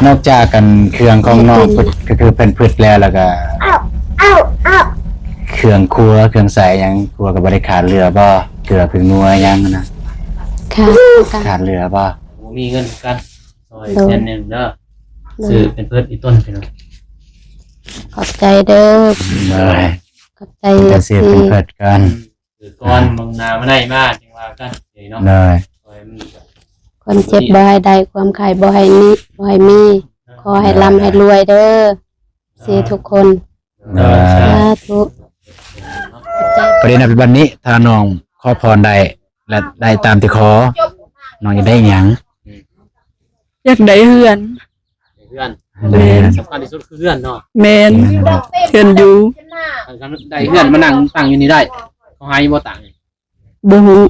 ນອກຈາກອັນເຄື່ອງຂອງນ້ອງເພິ່ນ ກໍຄືເພິ່ນຜຶດແລ້ວ ແລ້ວກໍເຄື່ອງຄົວເຄື່ອງໃຊ້ຫຍັງ ຄົວກໍບໍ່ໄດ້ຂາດເຫຼືອບໍ່? ເກືອ ຜຶກນົວຫຍັງນະ ຂາດ ຂາດເຫຼືອບໍ່? ບໍ່ມີເງິນຄືກັນ ຊ່ອຍ ໂດຍ ແສນໜຶ່ງເດີ ໂດຍ ຊື້ແພມເພີດອີ່ຕົນພີ່ນ້ອງ ຂອບໃຈເດີ ໂດຍ ຂອບໃຈ ເປັນຕາຊື້ແພມເພີດກ່ອນ ອືມ ຄືກ່ອນ ອ່າ ເບິ່ງໜ້າມາໄດ້ມາ ຈັ່ງວ່າກັນເນາະ ໂດຍ ຄວາມເຈັບບໍ່ໃຫ້ໄດ້ ຄວາມໄຂ້ບໍ່ໃຫ້ມີ ບໍ່ໃຫ້ມີ ຂໍໃຫ້ລ່ຳໃຫ້ລວຍເດີ ເອີ ເຊທຸກຄົນ ໂດຍ ສາທຸ ຂອບໃຈ ປະເດັນໃນປັດຈຸບັນນີ້ ຖ້ານ້ອງຂໍພອນໄດ້ ແລະ ໄດ້ຕາມທີ່ຂໍ ນ້ອງຢາກໄດ້ຫຍັງ? ຢາກໄດ້ເຮືອນ ເຮືອນ ແມ່ນ ສຳຄັນທີ່ສຸດຄືເຮືອນເນາະ ແມ່ນ ເຮືອນຢູ່ ຄັນໄດ້ເຮືອນມານັ່ງຕັ້ງຢູ່ນີ້ໄດ້ ເຂົາໃຫ້ບໍ່ຕັງ? ບໍ່ຮູ້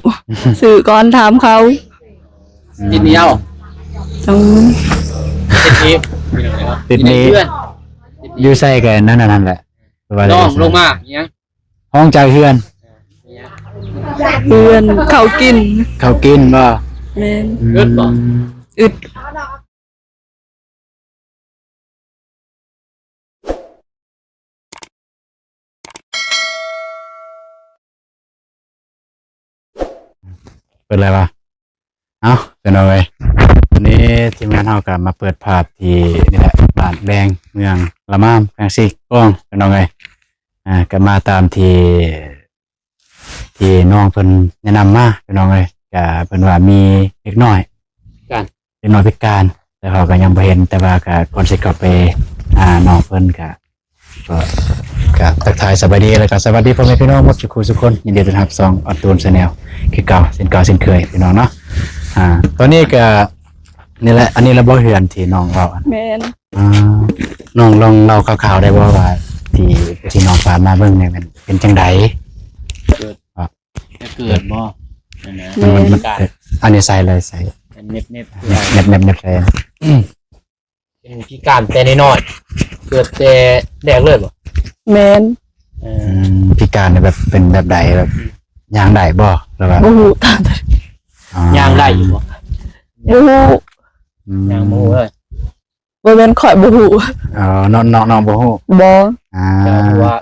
ຊື້ກ່ອນ ຖາມເຂົາ ອືມ ຕິດໜີ້ເອົາ ຕ້ອງ ຕິດໜີ້ ຕິດໜີ້ ຢູ່ໃສກໍນັ້ນ ນັ້ນແຫຼະ ລອງລົງມາຫຍັງ ຫ້ອງຈ່າຍເຮືອນ ເຮືອນ ເຂົ້າກິນ ເຂົ້າກິນບໍ່? ແມ່ນ ອືມ ອຶດບໍ່? ອຶດ ເປີດແລ້ວວະ? ເອົ້າ ພີ່ນ້ອງເອີຍ ວັນນີ້ທີມງານເຮົາກໍມາເປີດພາບທີ່ນີ້ແຫຼະ ບ້ານແບງ ເມືອງລະມາມ ແຂວງເຊກອງ ພີ່ນ້ອງເອີຍ ອ່າ ກໍມາຕາມທີ່ ທີ່ນ້ອງເພິ່ນແນະນຳມາ ພີ່ນ້ອງເອີຍ ກະເພິ່ນວ່າມີເດັກນ້ອຍ ພິການ ເດັກນ້ອຍພິການ ແຕ່ເຮົາກໍຍັງບໍ່ເຫັນ ແຕ່ວ່າກະກ່ອນຊິເຂົ້າໄປຫານ້ອງເພິ່ນ ກະ ກໍ ກະທັກທາຍສະບາຍດີ ແລ້ວກໍສະຫວັດດີພໍ່ແມ່ພີ່ນ້ອງໝົດສູ່ຄູ່ສູ່ຄົນ ຍິນດີຕ້ອນຮັບຊ່ອງອອນຕູນແຊນແນວ ຄືເກົ່າ ເຊັ່ນເກົ່າເຊັ່ນເຄີຍ ພີ່ນ້ອງເນາະ ອ່າ ຕອນນີ້ກະ ນີ້ແຫຼະ ອັນນີ້ລະບໍ່ ເຮືອນທີ່ນ້ອງເວົ້າ ແມ່ນ ອ່າ ນ້ອງລອງເລົ່າຄ່າວໆໄດ້ບໍ່ວ່າ ທີ່ ທີ່ນ້ອງພາມາເບິ່ງນີ້ແມ່ນເປັນຈັ່ງໃດ? ເກີດ ເກີດບໍ່? ອັນນັ້ນ ແມ່ນ ມັນ ມັນ ອັນນີ້ໃສ່ເລີຍ ໃສ່ ເນັບ ເນັບ ເນັບ ເນັບໃສ່ ເປັນພິການແຕ່ນ້ອຍໆ ເກີດແຕ່ແລກເລີຍບໍ່? ແມ່ນ ເອີ ອືມ ພິການແບບ ເປັນແບບໃດ ແບບ ອືມ ຍ່າງໄດ້ບໍ່ ຫຼືວ່າ ບໍ່ຮູ້ ຍ່າງໄດ້ຢູ່ບໍ່? ບໍ່ຮູ້ ອືມ ຍ່າງບໍ່ຮູ້ເລີຍ ບໍ່ແມ່ນຂ້ອຍບໍ່ຮູ້ ອໍ ນ້ອງ ນ້ອງ ນ້ອງບໍ່ຮູ້ ບໍ່ ອ່າ ແຕ່ວ່າ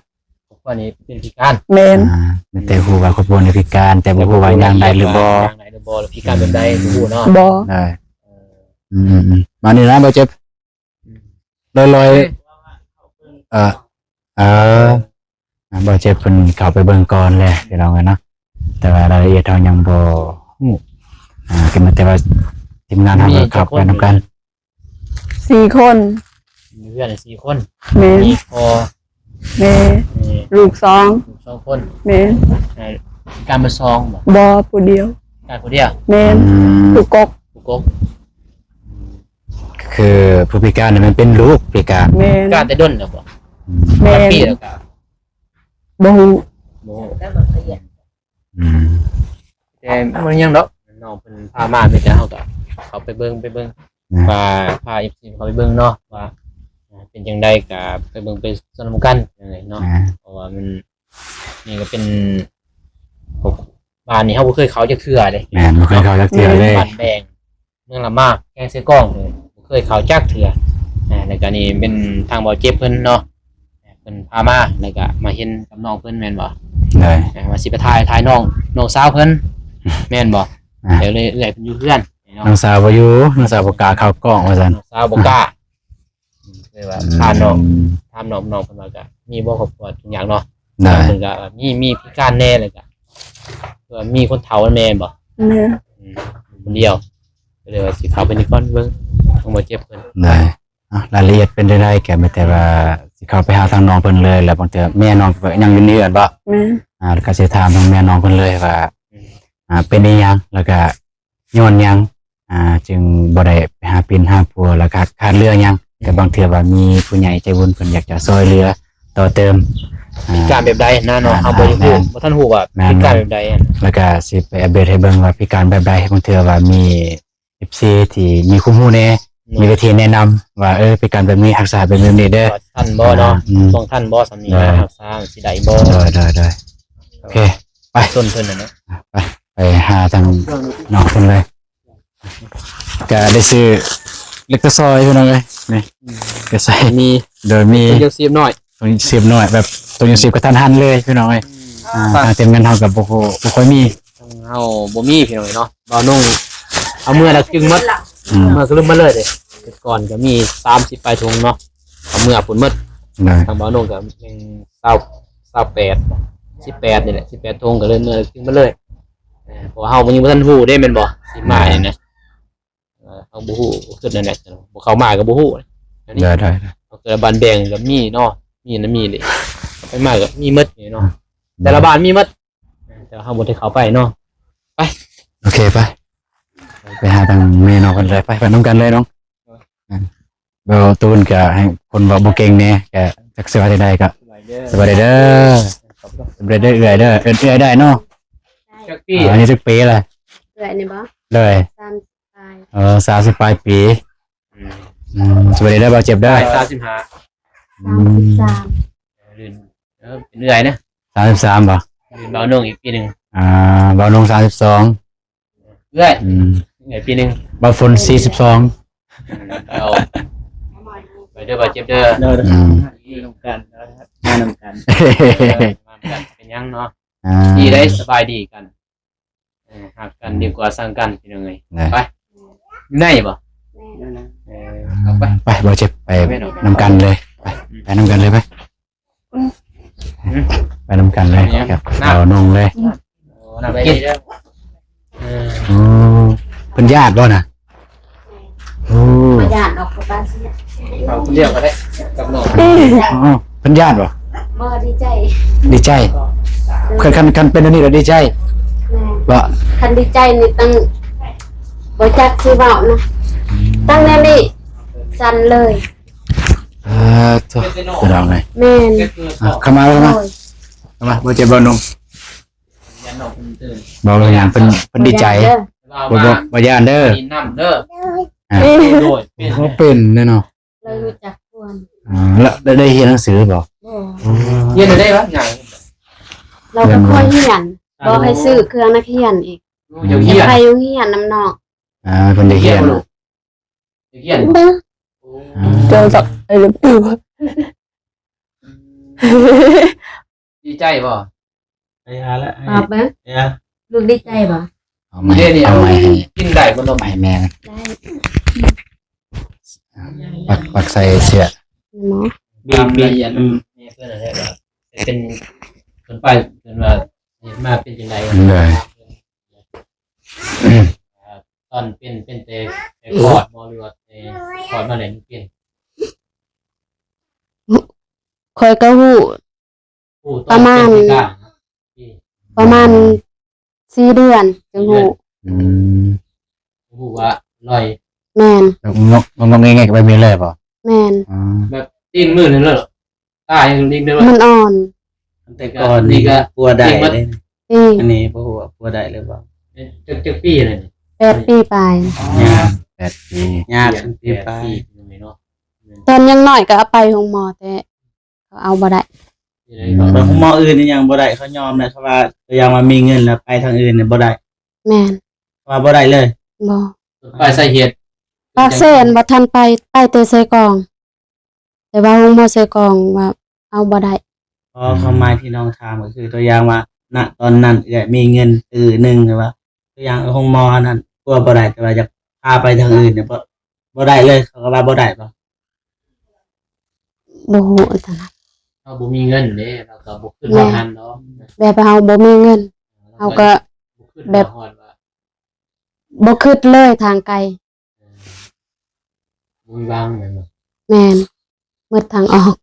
ຄອບຄົວນີ້ເປັນພິການ ແມ່ນ ອ່າ ແຕ່ຮູ້ວ່າຄອບຄົວນີ້ພິການ ແຕ່ບໍ່ຮູ້ວ່າຍ່າງໄດ້ຫຼືບໍ່ ຍ່າງໄດ້ຫຼືບໍ່ ແລ້ວພິການແບບໃດ ອືມ ບໍ່ຮູ້ເນາະ ບໍ່ ໄດ້ ເອີ ອືມໆ ມານີ້ນະ ບໍ່ເຈັບ ອືມ ລອຍໆ ເອີ ເອີ ອ່າ ບໍ່ເຈັບເພິ່ນເຂົ້າໄປເບິ່ງກ່ອນແຫຼະ ພີ່ນ້ອງເອີຍເນາະ ແຕ່ວ່າລາຍລະອຽດເຮົາຍັງບໍ່ຮູ້ ອ່າ ກໍມີແຕ່ວ່າທີມງານເຮົາກໍເຂົ້າໄປນຳກັນ ສີ່ຄົນ ມີເພື່ອນສີ່ຄົນ ແມ່ນ ມີພໍ່ ແມ່ ແມ່ ລູກສອງ ລູກສອງຄົນ ແມ່ນ ອ່າ ພິການເບິດສອງບໍ່? ບໍ່ ຜູ້ດຽວ ພິການຜູ້ດຽວ ແມ່ນ ອືມ ຜູ້ກົກ ຜູ້ກົກ ຄືຜູ້ພິການນີ້ມັນເປັນລູກພິການ ແມ່ນ ພິການແຕ່ດົນແລ້ວບໍ່? ອືມ ແມ່ນ ຈັກປີແລ້ວກະ ບໍ່ຮູ້ ບໍ່ຮູ້ ອືມ ແຕ່ບໍ່ມີຫຍັງດອກ ນ້ອງເພິ່ນພາມາ ມີແຕ່ເຮົາກໍເຂົ້າໄປເບິ່ງ ໄປເບິ່ງ ອືມ ພາ ພາເອັຟຊີເຂົ້າໄປເບິ່ງເນາະ ວ່າເປັນຈັ່ງໃດກໍໄປເບິ່ງໄປຊົມນຳກັນເນາະ ອ່າ ເພາະວ່າມັນ ນີ້ກໍເປັນ ບ້ານນີ້ເຮົາບໍ່ເຄີຍເຂົ້າຈັກເທື່ອເດ້ ແມ່ນ ບໍ່ເຄີຍເຂົ້າຈັກເທື່ອເດ້ ບ້ານແບງ ເມືອງລະມາມ ແຂວງເຊກອງ ບໍ່ເຄີຍເຂົ້າຈັກເທື່ອ ອ່າ ແລ້ວກະນີ້ເປັນທາງບ່າວເຈັບເພິ່ນເນາະ ເພິ່ນພາມາ ແລ້ວກະມາເຫັນກັບນ້ອງເພິ່ນແມ່ນບໍ່? ໂດຍ ອ່າ ວ່າຊິໄປຖ່າຍ ຖ່າຍນ້ອງ ນ້ອງສາວເພິ່ນ ແມ່ນບໍ່? ອ່າ ແລ້ວເອື້ອຍເພິ່ນຢູ່ເຮືອນເນາະ ນ້ອງສາວບໍ່ຢູ່ ນ້ອງສາວບໍ່ກ້າເຂົ້າກ້ອງວ່າຊັ້ນ ນ້ອງສາວບໍ່ກ້າ ເລີຍວ່າ ອືມ ຖາມນ້ອງ ຖາມນ້ອງ ນ້ອງເພິ່ນວ່າກະມີບໍ່ຄອບຄົວທຸກຢ່າງເນາະ ໄດ້ ເພິ່ນກະມີ ມີພິການແດ່ ແລ້ວກະ ເພື່ອມີຄົນເຖົ້ານຳແມ່ນບໍ່? ແມ່ນ ອືມ ຄົນດຽວ ກໍເລີຍວ່າຊິເຂົ້າໄປນີ້ກ່ອນເບິ່ງ ຕ້ອງມາເຈັບເພິ່ນ ໄດ້ ອ່ະ ລາຍລະອຽດເປັນຈັ່ງໃດ ກໍມີແຕ່ວ່າຊິເຂົ້າໄປຫາທາງນ້ອງເພິ່ນເລີຍ ແລ້ວບາງເທື່ອແມ່ນ້ອງກໍຍັງຢູ່ໃນເຮືອນບໍ່? ແມ່ນ ອ່າ ແລ້ວກໍຊິຖາມທາງແມ່ນ້ອງເພິ່ນເລີຍວ່າ ອືມ ອ່າ ເປັນອີ່ຫຍັງ ແລ້ວກະ ຍ້ອນຫຍັງ ອ່າ ຈຶ່ງບໍ່ໄດ້ໄປຫາປິ່ນຫາຜົວ ແລ້ວຂາດ ຂາດເຫຼືອຫຍັງ ແຕ່ບາງເທື່ອວ່າມີຜູ້ໃຫຍ່ໃຈບຸນເພິ່ນຢາກຈະຊ່ອຍເຫຼືອຕໍ່ເຕີມ ອ່າ ພິການແບບໃດນະເນາະ ອ່າ ເຮົາບໍ່ໄດ້ຮູ້ ແມ່ນ ບໍ່ທັນຮູ້ວ່າ ແມ່ນ ພິການແບບໃດ ແລ້ວກະຊິໄປອັບເດດໃຫ້ເບິ່ງວ່າພິການແບບໃດ ບາງເທື່ອວ່າມີເອັຟຊີທີ່ມີຄວາມຮູ້ແດ່ ແມ່ນ ມີວິທີແນະນຳວ່າ ເອີ ພິການແບບນີ້ຮັກສາແບບນີ້ເດີ ວ່າທັນບໍ່ເນາະ ອ່າ ອືມ ຊ່ວງທັນບໍ່ ສ່ຳນີ້ນະ ໂດຍ ຮັກສາຊິໄດ້ບໍ່ ໂດຍ ໂດຍ ໂດຍ ໂອເຄ ໄປ ຕົ້ນເພິ່ນນະ ໄປ ໄປຫາທາງນ້ອງເພິ່ນເລີຍ ກະໄດ້ຊື້ ເລັກກະຊອຍພີ່ນ້ອງເອີຍ ນີ້ ອືມ ກະຊອຍ ມີ ໂດຍມີ ຖົງຍັງຊີບນ້ອຍ ຖົງຍັງຊີບນ້ອຍ ແບບຖົງຍັງຊີບກະທັນຫັນເລີຍພີ່ນ້ອງເອີຍ ອືມ ອ່າ ທາງທີມງານເຮົາກໍບໍ່ ບໍ່ຄ່ອຍມີ ເຮົາບໍ່ມີພີ່ນ້ອງເອີຍເນາະ ບ່າວນົງເອົາເມືອແລ້ວຈຶ່ງໝົດ ອືມ ເມືອກະລຶມໝົດເລີຍເດ້ ແຕ່ກ່ອນກໍມີສາມສິບປາຍຖົງເນາະ ເມືອພຸ້ນໝົດ ໂດຍ ທາງບ່າວນົງກໍຍັງຊາວ ຊາວແປດ ສິບແປດນີ້ແຫຼະ ສິບແປດຖົງກໍເລີຍເມືອຈຶ່ງໝົດເລີຍ ເອີ ເພາະວ່າເຮົາຍັງບໍ່ທັນຮູ້ເດ້ແມ່ນບໍ່ ຊິມານີ້ນະ ເອີ ເຮົາບໍ່ຮູ້ ຄືນັ້ນແຫຼະ ບໍ່ເຂົ້າມາກໍບໍ່ຮູ້ ອັນນີ້ ໄດ້ໆໆ ເຮົາເກີດບ້ານແບງກໍມີເນາະ ມີນະມີເດ້ ເຂົ້າໄປມາກໍມີໝົດນີ້ເນາະ ອືມ ແຕ່ລະບ້ານມີໝົດ ແຕ່ວ່າເຮົາບໍ່ໄດ້ເຂົ້າໄປເນາະ ໄປ ໂອເຄ ໄປ ໄປຫາທາງແມ່ນ້ອງເພິ່ນເລີຍ ໄປ ໄປນຳກັນເລີຍນ້ອງ ເອີ ບ່າວຕູນກໍໃຫ້ຄົນເວົ້າບໍ່ເກັ່ງແດ່ ກໍຈັກຊິວ່າຈັ່ງໃດກໍ ສະບາຍດີເດີ ສະບາຍດີເດີ ເອື້ອຍເດີ ເອີ້ນເອື້ອຍໄດ້ເນາະ ຈັກປີ ອາຍຸຈັກປີລະ ເອື້ອຍນີ້ບໍ່ ໂດຍ ສາມສິບປາຍ ເອີ ສາມສິບປາຍປີ ອືມ ອືມ ສະບາຍດີເດີ ບ່າວເຈັບເດີ ສາມສິບຫ້າ ອືມ ສາມສິບສາມ ເອີ ເປັນເອື້ອຍນະ ສາມສິບສາມບໍ່ ເປັນບ່າວນົງອີກປີໜຶ່ງ ອ່າ ບ່າວນົງສາມສິບສອງ ເອື້ອຍ ອືມ ເອື້ອຍປີໜຶ່ງ ບ່າວຝົນສີ່ສິບສອງ ເອົາ ໄປເດີ ບ່າວເຈັບເດີ ເດີ ອືມ ນຳກັນ ມານຳກັນ ເອີ ມານຳກັນ ເປັນຫຍັງເນາະ ອ່າ ດີໄດ໋ ສະບາຍດີກັນ ເອີ ຮັກກັນດີກວ່າຊັງກັນ ພີ່ນ້ອງເອີຍ ໄປ ຢູ່ໃນບໍ່ ເອີ ເຂົ້າໄປ ໄປ ບໍ່ເຈັບ ໄປນຳກັນເລີຍ ໄປ ໄປນຳກັນເລີຍ ໄປ ໄປນຳກັນເລີຍ ກັບບ່າວນົງເລີຍ ໂອ້ ນຳກິນ ເອີ ໂອ້ ເພິ່ນຍາດບໍ່ນະ? ໂອ້ ບໍ່ຢ້ານດອກ ບໍ່ປານຊິ ເອົາຄົນດຽວກໍໄດ້ ກັບນ້ອງ ອໍ ເພິ່ນຢ້ານບໍ່? ບໍ່ ດີໃຈ ດີໃຈ ຄັນ ຄັນ ຄັນເປັນອັນນີ້ລະດີໃຈ ແມ່ນ ບໍ່ ຄັນດີໃຈນີ້ຕັ້ງ ບໍ່ຈັກຊິເວົ້ານະ ຕັ້ງແນວນີ້ສັ່ນເລີຍ ເອີ ໂທ້ ພີ່ນ້ອງເອີຍ ແມ່ນ ອ່ະ ເຂົ້າມາ ເຂົ້າມາ ໂດຍ ເຂົ້າມາ ບໍ່ເຈັບບໍ່ໜຸ່ມ ເວົ້າເລື່ອງຫຍັງ ເພິ່ນ ເພິ່ນດີໃຈ ບໍ່ຢ້ານເດີ ບໍ່ ບໍ່ ບໍ່ຢ້ານເດີ ນຳເດີ ອ່າ ໂດຍ ເປັນ ເປັນແນ່ເນາະ ເລີຍຮູ້ຈັກຄວນ ອ່າ ແລ້ວໄດ້ ໄດ້ຮຽນໜັງສືບໍ່? ບໍ່ ຮຽນໄດ້ວະ ລາວກໍບໍ່ຄ່ອຍຮຽນ ບໍ່ໃຫ້ຊື້ເຄື່ອງນັກຮຽນອີກ ຢາກຮຽນ ຢາກໄປໂຮງຮຽນນຳນ້ອງ ອ່າ ເພິ່ນໄດ້ຮຽນ ຢາກຮຽນ ໂດຍ ອ່າ ເຈົ້າ ເຈົ້າ ເອີ ດີໃຈບໍ່? ໄປຫາລະ ຕອບເບິ່ງ ລູກດີໃຈບໍ່? ເອົາໄມ້ ເອົາໄມ້ໃຫ້ ກິນໄດ້ບໍ່ນົມ ໃຫ້ແມ່ ໄດ້ ປັກ ປັກໃສ່ເສື້ອ ໝໍ ບີບ ບີບ ແມ່ເພິ່ນນັ້ນແຫຼະ ເປັນ ເພິ່ນໄປ ເພິ່ນວ່າເຮັດມາເປັນຈັ່ງໃດ ເອີ ຕອນເປັນ ເປັນແຕ່ ແຕ່ຄອດບໍ່ ຫຼືວ່າແຕ່ຄອດມາແລ້ວຍັງເປັນ? ຂ້ອຍກໍຮູ້ ປະມານ ປະມານສີ່ເດືອນຈຶ່ງຮູ້ ອືມ ຮູ້ວ່າລອຍ ແມ່ນ ແບບງອກ ງອກແງກໄປເລີຍບໍ່? ແມ່ນ ອໍ ແບບຕີນມືນເລີຍ ຕາຍັງດິກໄດ້ບໍ່? ມັນອ່ອນ ແຕ່ກ່ອນນີ້ກໍປົວໄດ້ເດ້ ອັນນີ້ບໍ່ຮູ້ວ່າປົວໄດ້ຫຼືບໍ່ ຈັກ ຈັກປີແລ້ວນີ້? ແປດປີປາຍ ຍາກ ແປດປີ ຍາກ ແປດປີປາຍ ຕອນຍັງນ້ອຍກໍເອົາໄປໂຮງໝໍ ແຕ່ ເຂົາເອົາບໍ່ໄດ້ ແບບໂຮງໝໍອື່ນນີ້ຍັງບໍ່ໄດ້ ເຂົາຍອມແລ້ວ ເພາະວ່າຕົວຢ່າງວ່າມີເງິນແລ້ວໄປທາງອື່ນນີ້ບໍ່ໄດ້ ແມ່ນ ວ່າບໍ່ໄດ້ເລີຍ ບໍ່ ໄປສາເຫດ ປາກເຊນບໍ່ທັນໄປ ໄປແຕ່ເຊກອງ ແຕ່ວ່າໂຮງໝໍເຊກອງວ່າເອົາບໍ່ໄດ້ ອໍ ຄວາມໝາຍທີ່ນ້ອງຖາມກໍຄືຕົວຢ່າງວ່າ ນະ ຕອນນັ້ນເອື້ອຍມີເງິນຕື້ໜຶ່ງ ຫຼືວ່າ ຄືຢ່າງໂຮງໝໍນັ້ນປົວບໍ່ໄດ້ ແຕ່ວ່າຢາກພາໄປທາງອື່ນນີ້ ບໍ່ ບໍ່ໄດ້ເລີຍ ເຂົາກໍວ່າບໍ່ໄດ້ບໍ່? ບໍ່ຮູ້ອັນນັ້ນ ເຮົາບໍ່ມີເງິນເດ້ ເຮົາກໍບໍ່ຄິດວ່າຫັ້ນດອກ ແບບເຮົາບໍ່ມີເງິນ ເຮົາກໍແບບ ບໍ່ຄິດເລີຍທາງໄກ ບໍ່ມີວາງແມ່ນບໍ່? ແມ່ນ ໝົດທາງອອກ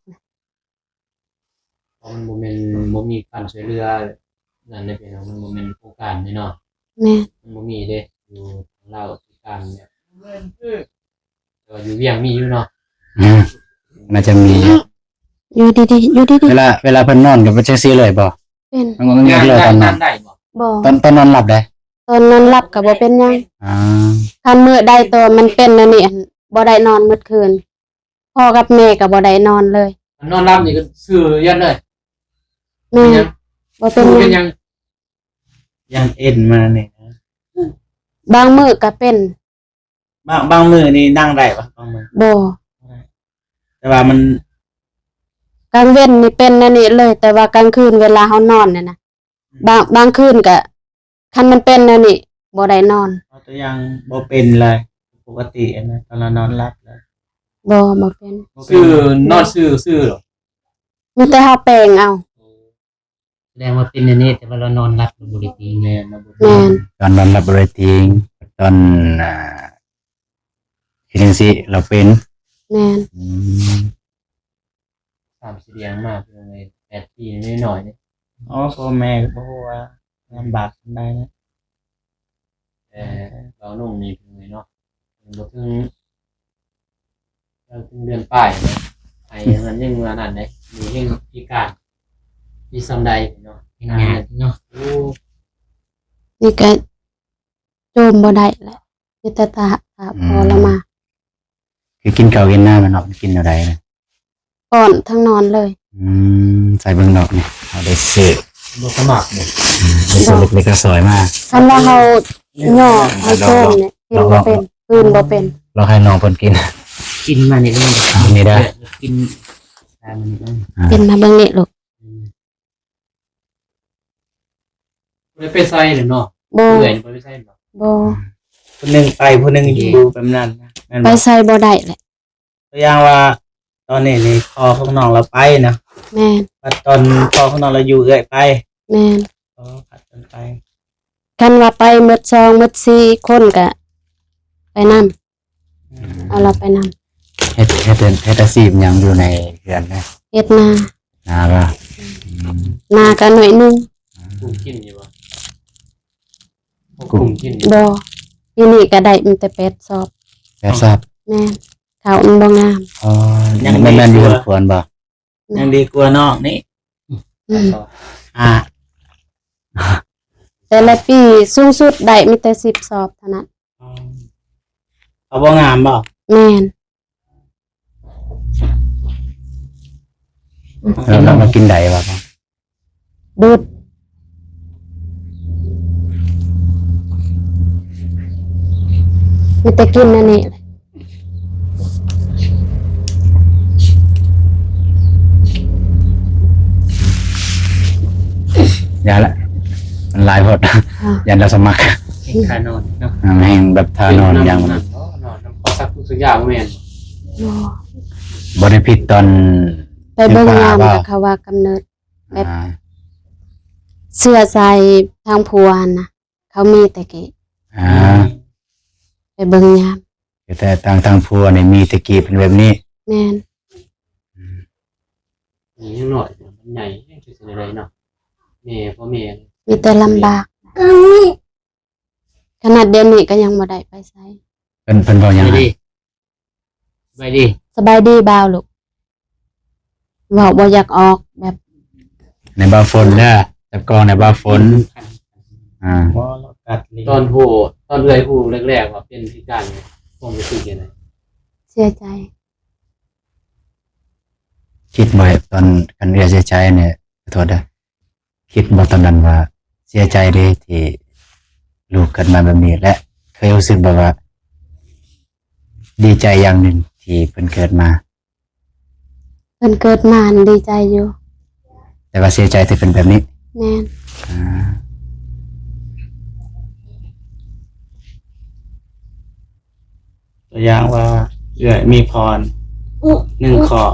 ເພາະມັນບໍ່ແມ່ນ ບໍ່ມີການຊ່ວຍເຫຼືອນັ້ນເດ້ພີ່ນ້ອງ ມັນບໍ່ແມ່ນໂຄງການເດ້ເນາະ ແມ່ນ ມັນບໍ່ມີເດ້ ຢູ່ລາວທີ່ການແບບ ແຕ່ວ່າຢູ່ວຽງມີຢູ່ເນາະ ອືມ ໜ້າຈະມີ ຢູ່ດີໆ ຢູ່ດີໆ ເວລາ ເວລາເພິ່ນນອນກໍເປັນຈັ່ງຊີ້ເລີຍບໍ່? ເປັນ ມັນກໍງຽບເລີຍຕອນນອນ ບໍ່ ຕອນ ຕອນນອນຫຼັບເດ້? ຕອນນອນຫຼັບກໍບໍ່ເປັນຫຍັງ ອ່າ ຄັນມື້ໃດຕົວມັນເປັນແນວນີ້ ບໍ່ໄດ້ນອນໝົດຄືນ ພໍ່ກັບແມ່ກໍບໍ່ໄດ້ນອນເລີຍ ນອນຫຼັບນີ້ກໍຊື່ຢ້ານເລີຍ ແມ່ນ ບໍ່ເປັນຫຍັງ ຢ້ານເອັນມານີ້ ບາງມື້ກໍເປັນ ບາງ ບາງມື້ນີ້ນັ່ງໄດ້ບໍ່? ບາງມື້ ບໍ່ ບໍ່ໄດ້ ແຕ່ວ່າມັນ ກາງເວັນນີ້ເປັນແນວນີ້ເລີຍ ແຕ່ວ່າກາງຄືນເວລາເຮົານອນນີ້ນະ ອືມ ບາງ ບາງຄືນກະ ຄັນມັນເປັນແນວນີ້ບໍ່ໄດ້ນອນ. ເອົາຕົວຢ່າງບໍ່ເປັນເລີຍ ປົກກະຕິຫັ້ນນະ ຕອນລາວນອນຫຼັບລະ ບໍ່ ບໍ່ເປັນ. ບໍ່ເປັນ ຊື່ ນອນຊື່ ຊື່ເນາະ ມີແຕ່ເຮົາແປງເອົາ. ໂອ້ ສະແດງວ່າເປັນແນວນີ້ ແຕ່ວ່າລາວນອນຫຼັບລາວບໍ່ໄດ້ຕີງ. ແມ່ນ ລາວບໍ່ໄດ້ຕີງ. ແມ່ນ ຕອນນອນຫຼັບບໍ່ໄດ້ຕີງ ຕອນ ອ່າ ເຮັດຈັ່ງຊີ້ລາວເປັນ. ແມ່ນ ອືມ. ຕາມສະແດງມາເປັນໄງ ແປດປີນ້ອຍໆເດ້. ອໍ ພໍ່ແມ່ກໍບໍ່ຮູ້ວ່າລຳບາກປານໃດນະ ແຕ່ເວົ້າໜຸ່ມນີ້ເປັນໄງເນາະ ຍັງບໍ່ເຖິງ ຍັງເຖິງເດືອນປາຍເນາະ ໄອ້ນັ້ນຍັງວ່ານັ້ນເດ້ ມີແຮງພິການ ມີສ່ຳໃດເນາະ ເຮັດຫຍັງເນາະ. ໂອ້ ນີ້ກໍໂຈມບໍ່ໄດ້ແຫຼະ ມີແຕ່ຖ້າ ຖ້າ ອືມ ພໍລະມາ. ຄືກິນເຂົ້າກິນນ້ຳແມ່ນເນາະ ມັນກິນແນວໃດນະ? ປ້ອນທັງນອນເລີຍ. ອືມ ໃສ່ເບິ່ງດອກນີ້ ເຮົາໄດ້ຊື້ ບໍ່ສະໝັກບໍ່ ຊື້ເລັກໆນ້ອຍໆມາ. ຄັນວ່າເຮົາຍໍໃຫ້ໂຈມນີ້ ກິນບໍ່ເປັນ ກືນບໍ່ເປັນ. ລອງໃຫ້ນ້ອງເພິ່ນກິນ ກິນມານີ້ເດີ ນີ້ເດີ ກິນຕາມນີ້ເດີ ອ່າ ກິນມາເບິ່ງນີ້ລູກ. ອືມ ບໍ່ໄດ້ໄປໃສເລີຍເນາະ? ບໍ່ ເອື້ອຍບໍ່ໄດ້ໄປໃສເນາະ? ບໍ່ ຜູ້ໜຶ່ງໄປ ຜູ້ໜຶ່ງຢູ່ ແບບນັ້ນນະ ແມ່ນບໍ່? ໄປໃສບໍ່ໄດ້ແຫຼະ. ຕົວຢ່າງວ່າ ຕອນນີ້ນີ້ພໍ່ຂອງນ້ອງລາວໄປນະ. ແມ່ນ ບັດຕອນພໍ່ຂອງນ້ອງລາວຢູ່ ເອື້ອຍໄປ. ແມ່ນ ອໍ ຜັດກັນໄປ. ຄັນວ່າໄປໝົດສອງໝົດສີ່ຄົນກະໄປນຳ. ອືມ ເອົາລາວໄປນຳ. ເຮັດ ເຮັດ ເຮັດອາຊີບຫຍັງຢູ່ໃນເຮືອນນະ? ເຮັດນາ. ນາບໍ່? ອືມ ນາກະໜ້ອຍໜຶ່ງ. ກຸ້ມກິນຢູ່ບໍ່? ກຸ້ມກິນຢູ່ບໍ່? ປີນີ້ກະໄດ້ມີແຕ່ແປດສອບ. ແປດສອບ? ແມ່ນ ເຂົ້າມັນບໍ່ງາມ. ອໍ ຍັງ ແມ່ນ ແມ່ນຢູ່ເຮືອນຄວນບໍ່? ຍັງດີກວ່ານອກນີ້. ອືມ ອ່າ ແຕ່ລະປີສູງສຸດໄດ້ມີແຕ່ສິບສອບເທົ່ານັ້ນ. ອໍ ເຂົາບໍ່ງາມບໍ່? ແມ່ນ ແລ້ວ ແລ້ວມາກິນໄດ້ບໍ່? ດູດ ມີແຕ່ກິນອັນນີ້ແຫຼະ. ຢ່າລະ ມັນຫຼາຍໂພດ. ອ່າ ຢ້ານລາວສະໝັກ ແຮງຄານອນເນາະ. ອ່າ ແຮງແບບທ່ານອນຢ່າງ ນອນນຳ ນອນນຳ ຂໍສັກທຸກຢ່າງແມ່ນ. ບໍ່ ບໍ່ໄດ້ຜິດຕອນ ໄປເບິ່ງຍາມ ກະເຂົາວ່າກຳເນີດ ແບບ ອ່າ ເຊື້ອສາຍທາງຜົວຫັ້ນນະ ເຂົາມີແຕ່ກີ້. ອ່າ ໄປເບິ່ງຍາມ ແຕ່ທາງ ທາງຜົວນີ້ມີແຕ່ກີ້ເປັນແບບນີ້. ແມ່ນ ອືມ ຍັງນ້ອຍ ມັນໃຫຍ່ ຈະເຮັດຈັ່ງໃດເນາະ ແມ່ ພໍ່ແມ່ ມີແຕ່ລຳບາກ. ຂະໜາດດຽວນີ້ກະຍັງບໍ່ໄດ້ໄປໃສ. ເພິ່ນ ເພິ່ນເວົ້າຫຍັງ? ສະບາຍດີ ສະບາຍດີ ສະບາຍດີບ່າວລູກ. ເວົ້າບໍ່ຢາກອອກ ແບບ ໃນບ່າວຝົນເດີ ຈັບກ້ອງໃນບ່າວຝົນ. ອ່າ ບໍ່ ລາວກັດລີ້. ຕອນຮູ້ ຕອນເອື້ອຍຮູ້ແລກໆວ່າເປັນພິການ ຄວາມຮູ້ສຶກຈັ່ງໃດ? ເສຍໃຈ. ຄິດບໍ່ ຕອນ ຄັນເອື້ອຍເສຍໃຈນີ້ ຂໍໂທດເດີ ຄິດບໍ່ຕອນນັ້ນວ່າເສຍໃຈເດ້ທີ່ລູກເກີດມາແບບນີ້ ແລະ ເຄີຍຮູ້ສຶກແບບວ່າດີໃຈຢ່າງໜຶ່ງທີ່ເພິ່ນເກີດມາ? ເພິ່ນເກີດມາຫັ້ນດີໃຈຢູ່ ແຕ່ວ່າເສຍໃຈທີ່ເປັນແບບນີ້. ແມ່ນ. ອ່າ ຕົວຢ່າງວ່າເອື້ອຍມີພອນໜຶ່ງຂໍ້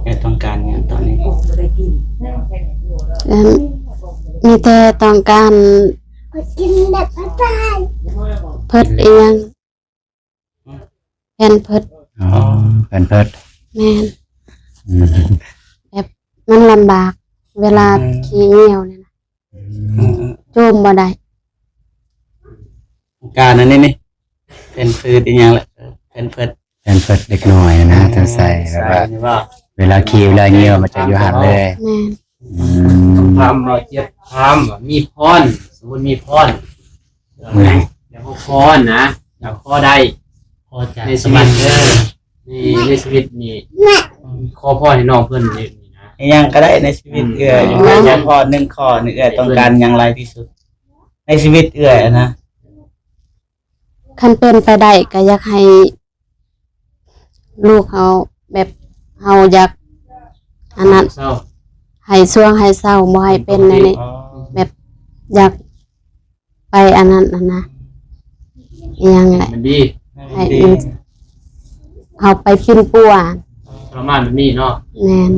ເອື້ອຍຕ້ອງການຫຍັງຕອນນີ້? ເອີ່ມ ມີແຕ່ຕ້ອງການເພິດອີ່ຫຍັງ ແພມເພິດ. ອໍ ແພມເພິດ. ແມ່ນ. ອືມ ແບບມັນລຳບາກເວລາ ອືມ ຂີ້ງ່ຽວນີ້ນະ. ອືມ ໂຈມບໍ່ໄດ້. ການອັນນີ້ນີ້ ເປັນຟືດອີ່ຫຍັງລະ ເປັນເພິດ ເປັນເພິດເດັກນ້ອຍນະ ອືມ ຕ້ອງໃສ່ແບບວ່າ ໃສ່ນີ້ບໍ່ ເວລາຂີ້ເວລາຍ່ຽວມັນຈະຢູ່ຫັ້ນເລີຍ. ແມ່ນ. ອືມ ຄຳຖາມວ່າເຈັບຄາມ ມີພອນ ສົມມຸດມີພອນ ເມື່ອຍ ຢາກຂໍພອນນະ ຢາກຂໍໄດ້ ຂໍຈາກ ໃນຊີວິດ ສະຫວັນ ເອີ ໃນ ໃນຊີວິດນີ້ ຂໍພອນໃຫ້ນ້ອງເພິ່ນນີ້ນະ ອີ່ຫຍັງກໍໄດ້ໃນຊີວິດ ອືມ ເອື້ອຍ ຂໍພອນໜຶ່ງຂໍ້ນີ້ ເອື້ອຍຕ້ອງການຫຍັງຫຼາຍທີ່ສຸດໃນຊີວິດເອື້ອຍນະ? ຄັນເປັນໄປໄດ້ກໍຢາກໃຫ້ລູກເຮົາ ແບບເຮົາຢາກອັນນັ້ນ ເຊົາ ໃຫ້ຊ່ວງໃຫ້ເຊົາ ບໍ່ໃຫ້ເປັນແນວນີ້ ອໍ ແບບຢາກໄປອັນນັ້ນຫັ້ນນະ ອີຫຍັງແຫຼະ ໃຫ້ມັນດີ ໃຫ້ມັນດີ ເຮົາໄປປິ່ນປົວ ທໍລະມານແບບນີ້ເນາະ ແມ່ນ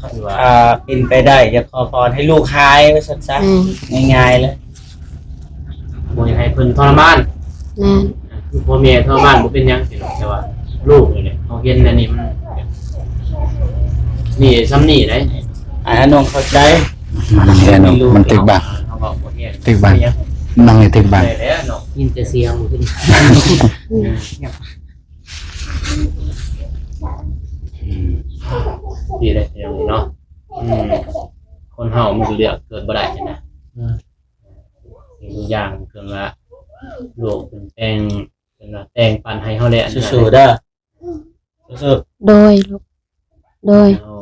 ຄັນວ່າ ອ່າ ເປັນໄປໄດ້ ຢາກຂໍພອນໃຫ້ລູກຫາຍວ່າຊັ້ນຊະ ແມ່ນ ງ່າຍໆເລີຍ ບໍ່ຢາກໃຫ້ເພິ່ນທໍລະມານ ແມ່ນ ຄືພໍ່ແມ່ທໍລະມານບໍ່ເປັນຫຍັງ ແຕ່ວ່າລູກນີ້ແຫຼະ ເຮົາເຫັນແນວນີ້ມັນ ນີ້ຊ່ຳນີ້ໄດ໋ ອ່າ ນ້ອງເຂົ້າໃຈ ມັນຖືກບັງ ເຮົາເວົ້າບໍ່ແຮງ ຖືກບັງ ເປັນຫຍັງ ນ້ອງນີ້ຖືກບັງ ໄດ້ແລ້ວເນາະ ຍິນແຕ່ສຽງ ອືມ ດີເດ້ ເປັນຫຍັງເນາະ ອືມ ຄົນເຮົາມັນກໍເລືອກເກີດບໍ່ໄດ້ນະ ອືມ ສິ່ງທຸກຢ່າງເພິ່ນວ່າ ໂລກເພິ່ນແຕ່ງ ເພິ່ນວ່າແຕ່ງປັນໃຫ້ເຮົາແລ້ວ ສູ້ໆເດີ ສູ້ໆ ໂດຍລູກ ໂດຍ ເອົາ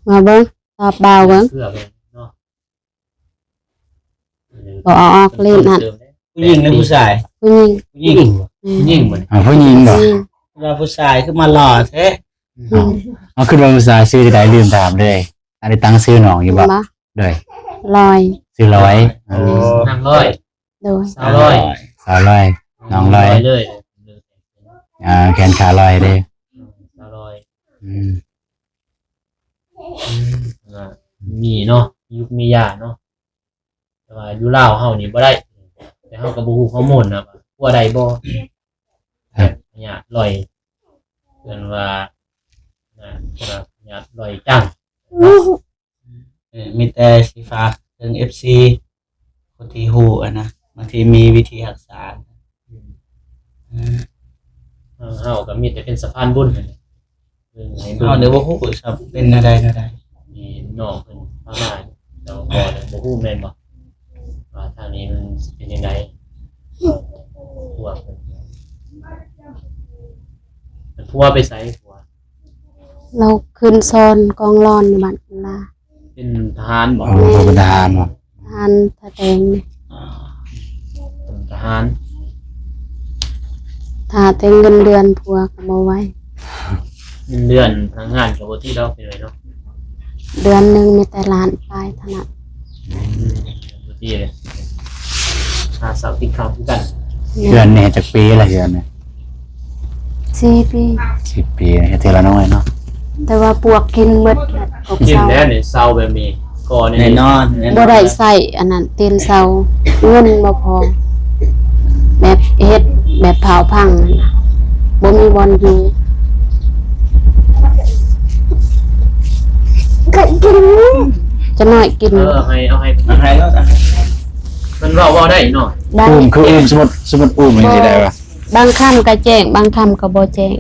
ມາເບິ່ງ ຕອບບ່າວເບິ່ງ ເພື່ອເບິ່ງເນາະ ບໍ່ເອົາອອກຫຼິ້ນຫັ້ນ ຜູ້ຍິງຫຼືຜູ້ຊາຍ? ຜູ້ຍິງ ຜູ້ຍິງ ແມ່ນ ຜູ້ຍິງບໍ່? ເອົາຜູ້ຍິງບໍ່? ຜູ້ຍິງ ວ່າຜູ້ຊາຍຄືມາຫຼໍ່ແທ້ ອືມ ເອົາ ຄິດວ່າຜູ້ຊາຍຊື່ຈັ່ງໃດ? ລືມຖາມເລີຍ ອັນນີ້ຕັ້ງຊື່ນ້ອງຢູ່ບໍ່? ໂດຍ ລອຍ ຊື່ລອຍ ໂອ້ ນາງລອຍ ໂດຍ ສາວລອຍ ສາວລອຍ ນ້ອງລອຍ ນ້ອງລອຍເລີຍ ອ່າ ແຂນຂາລອຍເດ້ ສາວລອຍ ອືມ ອືມ ມີເນາະ ມີຢູກມີຢາເນາະ ແຕ່ວ່າຢູ່ລາວເຮົານີ້ບໍ່ໄດ້ ແຕ່ເຮົາກໍບໍ່ຮູ້ຂໍ້ມູນນະວ່າປົວໄດ້ບໍ່ ແບບພະຍາດລອຍ ເອີ້ນວ່າ ນະ ພະຍາດລອຍຈັງ ເອີ ມີແຕ່ຊິຝາກເຖິງເອັຟຊີ ຄົນທີ່ຮູ້ຫັ້ນນະ ບາງທີມີວິທີຮັກສາ ອືມ ເອີ ເຮົາ ເຮົາກໍມີແຕ່ເປັນສະພານບຸນຫັ້ນແຫຼະ ເອີ ໃຫ້ເບິ່ງ ເຮົານີ້ບໍ່ຮູ້ຊ້ຳເປັນແນວໃດແນວໃດ ມີນ້ອງເພິ່ນພາມາ ແຕ່ວ່າບໍ່ ບໍ່ຮູ້ແມ່ນບໍ່ ວ່າທາງນີ້ມັນຊິເປັນຈັ່ງໃດ ຜົວເພິ່ນ ແລ້ວຜົວໄປໃສ? ຜົວ ລາວຂຶ້ນສອນກອງລອນຢູ່ບ້ານລາ ເປັນທະຫານບໍ່? ໂອ້ ເປັນທະຫານບໍ່? ທະຫານທ່າແຕງ ອ່າ ເປັນທະຫານ ຖ້າແຕ່ເງິນເດືອນຜົວກໍບໍ່ໄຫວ ເງິນເດືອນພະນັກງານກໍບໍ່ຖືກດອກ ເປັນໄຫວເນາະ ເດືອນໜຶ່ງມີແຕ່ລ້ານປາຍເທົ່ານັ້ນ ອືມ ບໍ່ດີເລີຍ ຫາເຊົ້າກິນຄ່ຳຄືກັນ ແມ່ນ ເຮືອນນີ້ຈັກປີລະ? ເຮືອນນີ້ ສີ່ປີ ສິບປີ ເຮັດເທື່ອລະໜ້ອຍເນາະ ແຕ່ວ່າປວກກິນໝົດ ກິນແລ້ວນີ້ເຊົາແບບນີ້ ກໍແນ່ນອນ ແນ່ນອນ ບໍ່ໄດ້ໃຊ້ອັນນັ້ນ ຕີນເສົາ ເງິນບໍ່ພໍ ແບບເຮັດແບບເຜົາພັງຫັ້ນນະ ບໍ່ມີບ່ອນຢູ່ ຈະໜ້ອຍກິນ ເອີ ເອົາໃຫ້ ເອົາໃຫ້ ເອົາໃຫ້ແລ້ວ ເພິ່ນເວົ້າ ເວົ້າໄດ້ເນາະ ໄດ້ ອູ້ມ ຄືອູ້ມ ສົມມຸດ ສົມມຸດອູ້ມນີ້ຊິໄດ້ວະ? ບາງຄຳກໍແຈ້ງ ບາງຄຳກໍບໍ່ແຈ້ງ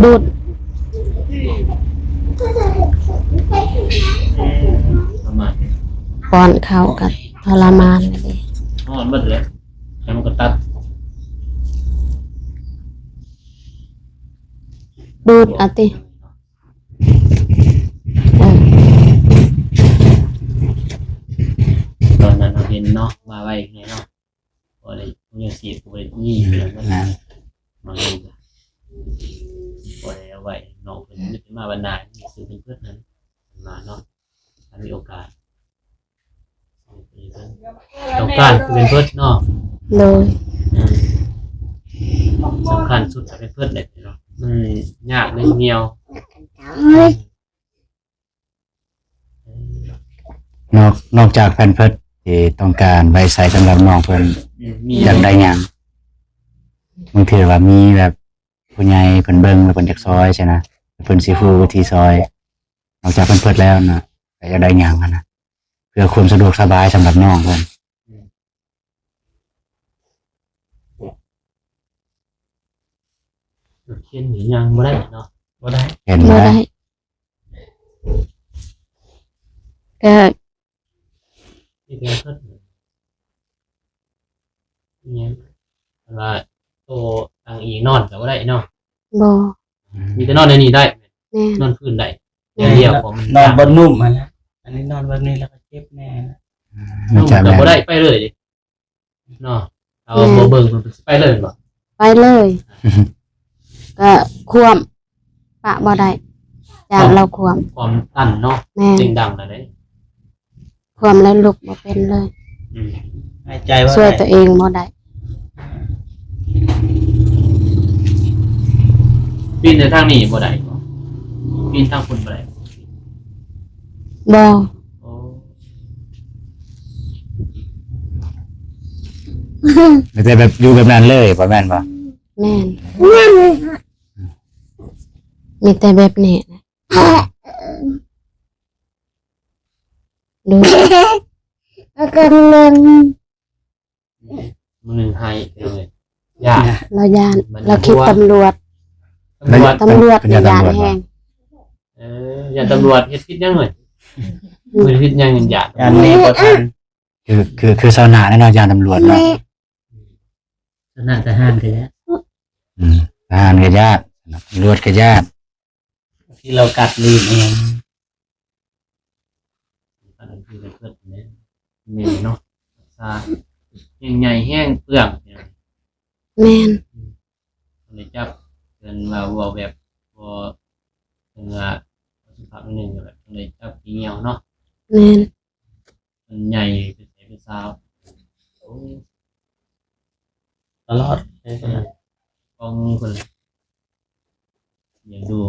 ດູດ ປະມານ ປ້ອນເຂົ້າກໍທໍລະມານແລ້ວເດ້ ຮ້ອນເບິດເລີຍ ແລ້ວມັນກໍຕັດ ດູດເອົາຕິ. ເອີ ຕອນນັ້ນເຮົາເຫັນເນາະ ມາໄວແຮງເນາະ ບໍ່ໄດ້ ຍັງຊິບໍ່ໄດ້ມີເລື່ອງນັ້ນນະ ມາໄວ ບໍ່ໄດ້ເອົາໄວ້ ນ້ອງເພິ່ນມີແຕ່ມາບັນດາ ມີຊື່ເພິ່ນເພິ່ນນັ້ນ ມາເນາະ ຖ້າມີໂອກາດ ຕ້ອງການຄືເປັນເພິ່ນເນາະ ໂດຍ ສຳຄັນສຸດກໍເປັນເພິ່ນແຫຼະເນາະ ມັນຍາກເລີຍ ຍ່ຽວ ນອກ ນອກຈາກແພມເພີດທີ່ຕ້ອງການໄວ້ໃຊ້ສຳລັບນ້ອງເພິ່ນ ອືມ ມີ ຢາກໄດ້ຫຍັງ? ບາງເທື່ອວ່າມີແບບຜູ້ໃຫຍ່ເພິ່ນເບິ່ງແລ້ວເພິ່ນຢາກຊ່ອຍຊີ້ນະ ເພິ່ນຊິຮູ້ວິທີຊ່ອຍ ນອກຈາກແພມເພີດແລ້ວນະ ກໍຢາກໄດ້ຫຍັງຫັ້ນນະ ເພື່ອຄວາມສະດວກສະບາຍສຳລັບນ້ອງເພິ່ນ. ອືມ ລົດເຂັນນີ້ຍ່າງບໍ່ໄດ້ເນາະ ບໍ່ໄດ້ ເຫັນ ບໍ່ ບໍ່ໄດ້ ໄດ້ ກໍ ມີແຕ່ເພິ່ນ ອີຫຍັງ ວ່າໂຕອ້າງອີງນອນກໍບໍ່ໄດ້ເນາະ ບໍ່ ອືມ ມີແຕ່ນອນໃນນີ້ໄດ້ ແມ່ນ ນອນພື້ນໄດ້ ແມ່ນ ຢ່າງດຽວ ເພາະມັນ ນອນບໍ່ນຸ້ມຫັ້ນແຫຼະ ອັນນີ້ນອນແບບນີ້ແລ້ວກໍເຈັບແນ່ນະ. ມັນຈະ ແມ່ນ ບໍ່ໄດ້ໄປເລີຍເດເນາະ. ເຮົາ ແມ່ນ ບໍ່ເບິ່ງ ມັນຊິໄປເລີຍແມ່ນບໍ່? ໄປເລີຍ ກະຄວາມປະບໍ່ໄດ້ ຢ້ານລາວຄວາມ ຄວາມຕັນເນາະ. ແມ່ນ ສຽງດັງນະເດ້ ຄວາມແລ້ວລຸກບໍ່ເປັນເລີຍ. ອືມ ຫາຍໃຈບໍ່ໄດ້ ຊ່ວຍຕົວເອງບໍ່ໄດ້. ປີນໃນທາງນີ້ບໍ່ໄດ້ບໍ່? ປີນທາງພຸ້ນບໍ່ໄດ້ບໍ່? ບໍ່. ໂອ້ ມີແຕ່ແບບຢູ່ແບບນັ້ນເລີຍ ບໍ່ແມ່ນບໍ່? ແມ່ນ ມີແຕ່ແບບນີ້ແຫຼະ. ດູ ມື້ໜຶ່ງໄຫ້ເລີຍ ຢ້ານ ລາວຢ້ານ ລາວຄິດຕຳຫຼວດ ຕຳຫຼວດ ຕຳຫຼວດ ເພິ່ນຢ້ານຕຳຫຼວດ ຢ້ານແຮງ. ເອີ ຢ້ານຕຳຫຼວດເຮັດຜິດຫຍັງເລີຍ? ອືມ ເຮັດຜິດຫຍັງຢ້ານ ຢ້ານແມ່ບໍ່ທັນ. ຄື ຄື ຄືຊາວນາແຫຼະເນາະ ຢ້ານຕຳຫຼວດເນາະ. ຊາວນາ ທະຫານກະຢ້ານ. ອືມ ທະຫານກະຢ້ານ ຕຳຫຼວດກະຢ້ານ. ທີ່ລາວກັດລີ້ນເອງ ອັນນັ້ນຄືເພິ່ນແມ່ນເນາະ ສາແຮງໃຫຍ່ແຮງເປືອງ. ແມ່ນ ເພິ່ນໄດ້ຈັບ ເພິ່ນວ່າເວົ້າແບບບໍ່ ເພິ່ນວ່າສຸພາບໜ້ອຍໜຶ່ງ ແບບເພິ່ນໄດ້ຈັບຂີ້ງຽວເນາະ. ແມ່ນ ມັນໃຫຍ່ເປັນແສນເປັນຊາວ ໂອ້ ຕະຫຼອດເລີຍ ຂອງເພິ່ນ ລ້ຽງດູ.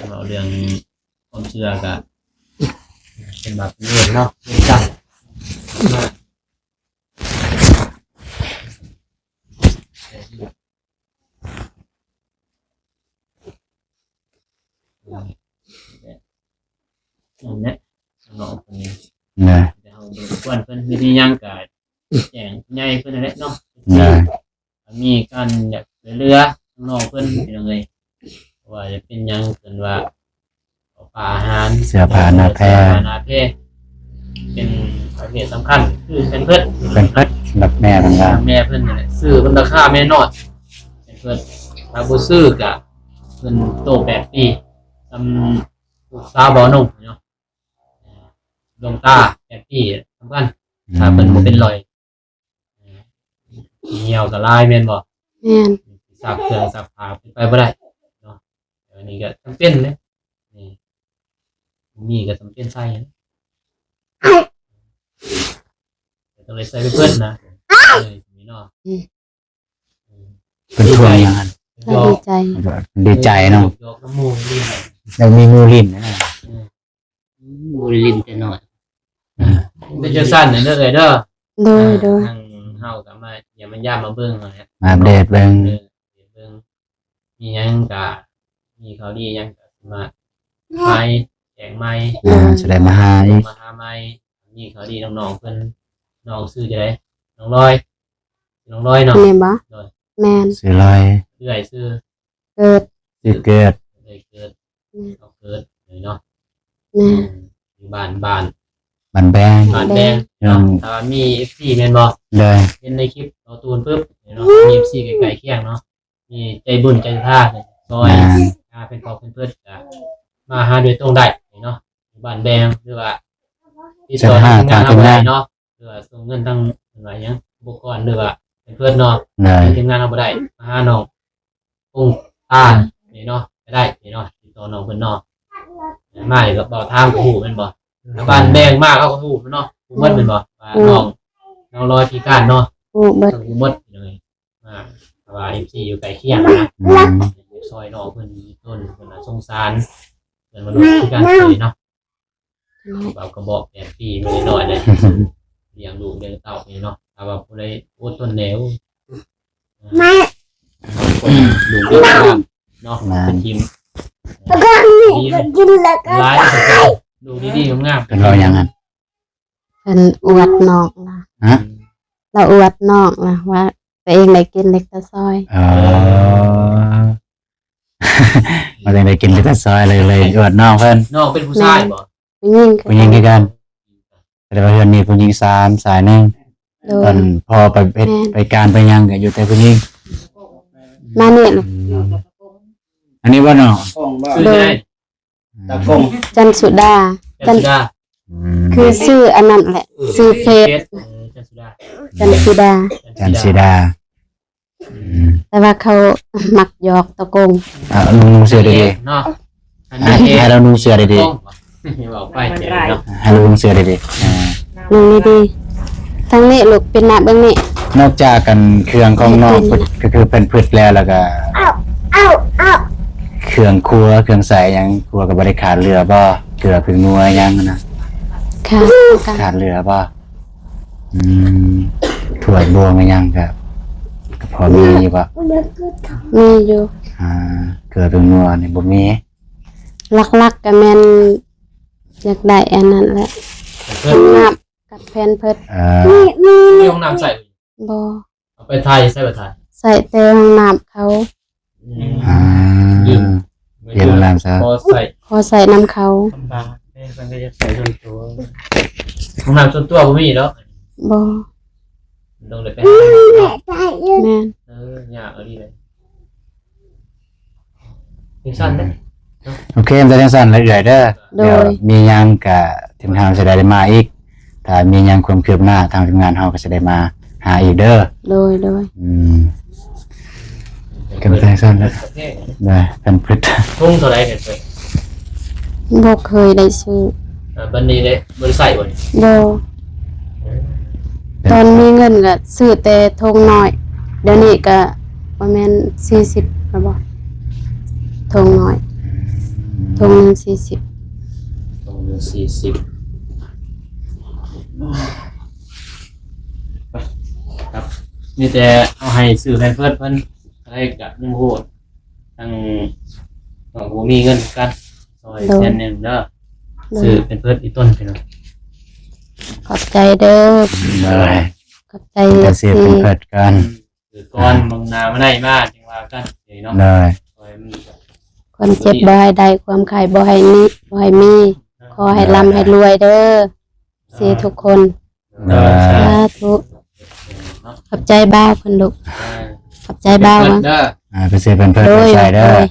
ເວົ້າເລື່ອງຄວາມເຊື່ອກະເປັນບາບເປັນເວນເນາະ ເວນກຳ. ນັ້ນແຫຼະ ນ້ອງເພິ່ນ ນະ ແຕ່ເຮົາບໍ່ໄດ້ກວນເພິ່ນ ມີຫຍັງກະແຈ້ງຜູ້ໃຫຍ່ເພິ່ນນັ້ນແຫຼະເນາະ. ນະ ມີການຢາກຊ່ວຍເຫຼືອນ້ອງເພິ່ນ ພີ່ນ້ອງເອີຍ ວ່າຈະເປັນຫຍັງ ເພິ່ນວ່າ ເອົາຜ້າອາຫານ ເສື້ອຜ້າໜ້າແພ ເອີ ເສື້ອຜ້າໜ້າແພ ເປັນປະເພດສຳຄັນ ຄືແພມເພີດ ແພມເພີດສຳລັບແມ່ເພິ່ນວ່າ ແມ່ເພິ່ນນັ້ນແຫຼະ ຊື້ເປັນລາຄາແມ່ນອດ ແພມເພີດ ຖ້າບໍ່ຊື້ກະເພິ່ນໂຕແປດປີ ສ່ຳລູກສາວບ່າວໜຸ່ມເນາະ ດວງຕາແປດປີສຳຄັນ ຖ້າເພິ່ນບໍ່ເປັນລອຍ ເອີ ເຫື່ອກໍຫຼາຍແມ່ນບໍ່? ແມ່ນ ຊັກເຄື່ອງຊັກຜ້າເປັນໄປບໍ່ໄດ້ເນາະ. ອັນນີ້ກໍຈຳເປັນເດ້ ນີ້ ມີກໍຈຳເປັນໃສ່ ກໍເລີຍໃສ່ໄປເບິດນະ ເອີ ນີ້ເນາະ ອືມ ເປັນຊ່ວງຫຍັງຫັ້ນ ດີໃຈ ດີໃຈເນາະ ຢອກນຳໝູ່ຫຼິ້ນ ຢາກມີໝູ່ຫຼິ້ນນະ ເອີ ໝູ່ຫຼິ້ນແຕ່ນ້ອຍ ເປັນຈັ່ງຊັ້ນເດີເອື້ອຍເດີ ໂດຍ ໂດຍ ທາງເຮົາກໍມາຢ້ຽມມາຢາມມາເບິ່ງຫັ້ນແຫຼະ ມາອັບເດດເບິ່ງ ເອີ ອັບເດດເບິ່ງ ມີຫຍັງກະ ມີຂ່າວດີຫຍັງກະມາໃໝ່ ແຈ້ງໃໝ່ ອ່າ ຊິໄດ້ມາຫາອີກ ມາຫາໃໝ່ ມີຂ່າວດີນ້ອງໆເພິ່ນ ນ້ອງຊື່ຈັ່ງໃດ? ນ້ອງລອຍ ນ້ອງລອຍເນາະ ແມ່ນບໍ່? ໂດຍ ແມ່ນ ຊື່ລອຍ ເອື້ອຍຊື່ ເກີດ ຊື່ເກີດ ເອື້ອຍເກີດ ແມ່ນ ນ້ອງເກີດເນາະ ແມ່ນ ຢູ່ບ້ານ ບ້ານ ບ້ານແບງ ບ້ານແບງເນາະ ອືມ ຖ້າວ່າມີເອັຟຊີແມ່ນບໍ່? ໂດຍ ເຫັນໃນຄລິບເຮົາຕູນປຶບເນາະ ມີເອັຟຊີໃກ້ໆຄຽງເນາະ ມີໃຈບຸນໃຈສະທາຊ່ອຍ ແມ່ນ ຫາເປັນຄອບເປັນເພິ່ນກະມາຫາໂດຍຕົງໄດ້ເນາະ ຢູ່ບ້ານແບງ ຫຼືວ່າຕິດຕໍ່ທາງທີມງານເຮົາກໍໄດ້ເນາະ ຫຼືວ່າສົ່ງເງິນທາງ ເພິ່ນວ່າຫຍັງ ອຸປະກອນ ຫຼືວ່າເປັນເພິ່ນເນາະ ແມ່ນ ທາງທີມງານເຮົາບໍ່ໄດ້ ມາຫານ້ອງ ປົງຕານີ້ເນາະ ກໍໄດ້ນີ້ເນາະ ຕິດຕໍ່ນ້ອງເພິ່ນເນາະ ມານີ້ກໍເວົ້າທາງກໍຮູ້ແມ່ນບໍ່? ຖ້າບ້ານແບງມາເຂົາກໍຮູ້ແມ່ນເນາະ ຮູ້ໝົດແມ່ນບໍ່? ວ່າ ອືມ ນ້ອງ ນ້ອງລອຍພິການເນາະ ຮູ້ເບິດ ຮູ້ໝົດເລີຍ ອ່າ ຖ້າວ່າເອັຟຊີຢູ່ໃກ້ຄຽງນະ ອືມ ຢາກຊ່ອຍນ້ອງເພິ່ນ ເພິ່ນ ເພິ່ນວ່າສົງສານ ເພິ່ນມະນຸດຄືກັນເລີຍເນາະ ອືມ ເຮົາກໍບອກແປດປີມານ້ອຍໆເດ້ ລ້ຽງລູກລ້ຽງເຕົ້ານີ້ເນາະ ຖ້າວ່າຜູ້ໃດອົດທົນແດ່ ໂອ້ຍ ລູກດີງາມເນາະ ແມ່ນ ເປັນທີມ ແລ້ວກໍນີ້ກໍກິນແລ້ວກໍຕາຍ ລູກດີໆງາມໆ ເພິ່ນເວົ້າຫຍັງຫັ້ນ? ເພິ່ນອວດນ້ອງລະ ຮະ? ລາວອວດນ້ອງລະວ່າຕົວເອງໄດ້ກິນເລັກຕາຊອຍ ເອີ ວ່າຕົວເອງໄດ້ກິນເລັກຕາຊອຍ ເລີຍ ເລີຍອວດນ້ອງເພິ່ນ ນ້ອງເປັນຜູ້ຊາຍບໍ່? ຜູ້ຍິງ ຜູ້ຍິງຄືກັນ ແຕ່ວ່າເຮືອນນີ້ຜູ້ຍິງສາມຊາຍໜຶ່ງ ໂດຍ ຕອນພໍ່ໄປເຮັດ ແມ່ນ ໄປການໄປຫຍັງກໍຢູ່ແຕ່ຜູ້ຍິງ ມານີ້ລະ ອືມ ອັນນີ້ບໍ່ນ້ອງ? ໂດຍ ຕາກົງ ຈັນສຸດາ ຈັນສຸດາ ຄືຊື່ອັນນັ້ນແຫຼະ ຊື່ເຟສ ເອີ ຈັນສຸດາ ຈັນສີດາ ຈັນສີດາ ອືມ ແຕ່ວ່າເຂົາມັກຫຍອກຕະໂກງ ອ່າ ນຸ່ງເສື້ອດີໆ ເນາະ ໃຫ້ ໃຫ້ລາວນຸ່ງເສື້ອດີໆ ເວົ້າໄປເນາະ ໃຫ້ລາວນຸ່ງເສື້ອດີໆ ອ່າ ນຸ່ງດີໆ ທາງນີ້ລູກ ປິ່ນໜ້າເບິ່ງນີ້ ນອກຈາກອັນເຄື່ອງຂອງນອກ ເພິ່ນ ກໍຄືເພິ່ນຜຶດແລ້ວ ແລ້ວກໍເຄື່ອງຄົວເຄື່ອງໃຊ້ຫຍັງ ຄົວກໍບໍ່ໄດ້ຂາດເຫຼືອບໍ່? ເກືອ ຜຶກນົວຫຍັງນະ ຂາດ ຂາດເຫຼືອບໍ່? ອືມ ຖ້ວຍບ່ວງອີຫຍັງກະ ກະພໍມີຢູ່ບໍ່? ມີຢູ່ ອ່າ ເກືອ ຜຶກນົວນີ້ບໍ່ມີ ຫຼັກໆ ກະແມ່ນຢາກໄດ້ອັນນັ້ນແຫຼະ ເພິ່ນ ຫ້ອງນ້ຳກັບແພມເພິດ ເອີ ມີ ມີ ມີຫ້ອງນ້ຳໃຊ້ບໍ່? ເອົາໄປຖ່າຍໃຊ້ບໍ່? ຖ່າຍ ໃຊ້ແຕ່ຫ້ອງນ້ຳເຂົາ ອືມ ອ່າ ຢືມ ຢືມຫ້ອງນ້ຳຊະ ພໍໃຊ້ ພໍໃຊ້ນຳເຂົາ ລຳບາກເດ້ ເພິ່ນກໍຢາກໃຊ້ສ່ວນຕົວ ຫ້ອງນ້ຳສ່ວນຕົວບໍ່ມີດອກ ບໍ່ ຕ້ອງໄດ້ໄປຫາ ແມ່ນ ເອີ ຍາກອີ່ຫຼີເດ້ ຈັ່ງຊັ້ນເດ້ ໂອເຄ ມັນຈະຈັ່ງຊັ້ນລະເອື້ອຍເດີ ໂດຍ ດຽວມີຫຍັງກະທີມງານເຮົາຊິໄດ້ມາອີກ ຖ້າມີຫຍັງຄວາມຄືບໜ້າ ທາງທີມງານເຮົາກໍຊິໄດ້ມາຫາອີກເດີ ໂດຍ ໂດຍ ອືມ ກໍມີແຕ່ຊັ້ນແຫຼະ ໄດ້ ແພມເພິດ ທຸງເທົ່າໃດແພມເພິດ? ບໍ່ເຄີຍໄດ້ຊື້ ອ່າ ບັດນີ້ເດ້ ບໍ່ໄດ້ໃຊ້ບໍ່ນີ້? ບໍ່ ເອີ ຕອນມີເງິນກໍຊື້ແຕ່ຖົງນ້ອຍ ດຽວນີ້ກໍປະມານສີ່ສິບແລ້ວບໍ່ ຖົງນ້ອຍ ອືມ ຖົງໜຶ່ງສີ່ສິບ ຖົງໜຶ່ງສີ່ສິບ ໄປ ຄັບ ມີແຕ່ເອົາໃຫ້ຊື້ແພມເພິດເພິ່ນ ໄດ້ກັບຍັງໂຫດ ທັງ ເອີ ບໍ່ມີເງິນຄືກັນ ຊ່ອຍ ໂດຍ ແສນໜຶ່ງເດີ ໂດຍ ຊື້ແພມເພິດອີກຕົນພີ່ນ້ອງ ຂອບໃຈເດີ ໂດຍ ຂອບໃຈ ມີແຕ່ຊື້ ເອັຟຊີ ແພມເພິດກັນ ອືມ ຄືກ່ອນ ອ່າ ບາງໜ້າມາໄດ້ມາຈັ່ງວ່າກັນເນາະ ໂດຍ ຂໍໃຫ້ມັນ ຄວາມເຈັບບໍ່ໃຫ້ໄດ້ ຄວາມໄຂ້ບໍ່ໃຫ້ມີ ບໍ່ໃຫ້ມີ ຂໍໃຫ້ ໂດຍ ລ່ຳໃຫ້ລວຍເດີ ເຊທຸກຄົນ ໂດຍ ສາທຸ ຂອບໃຈບ່າວເພິ່ນລູກ ຂອບໃຈບ່າວ ເດີ ອ່າ ໄປຊື້ເພິ່ນເພິ່ນ ໂດຍ ໃສ່ເດີ ໂດຍ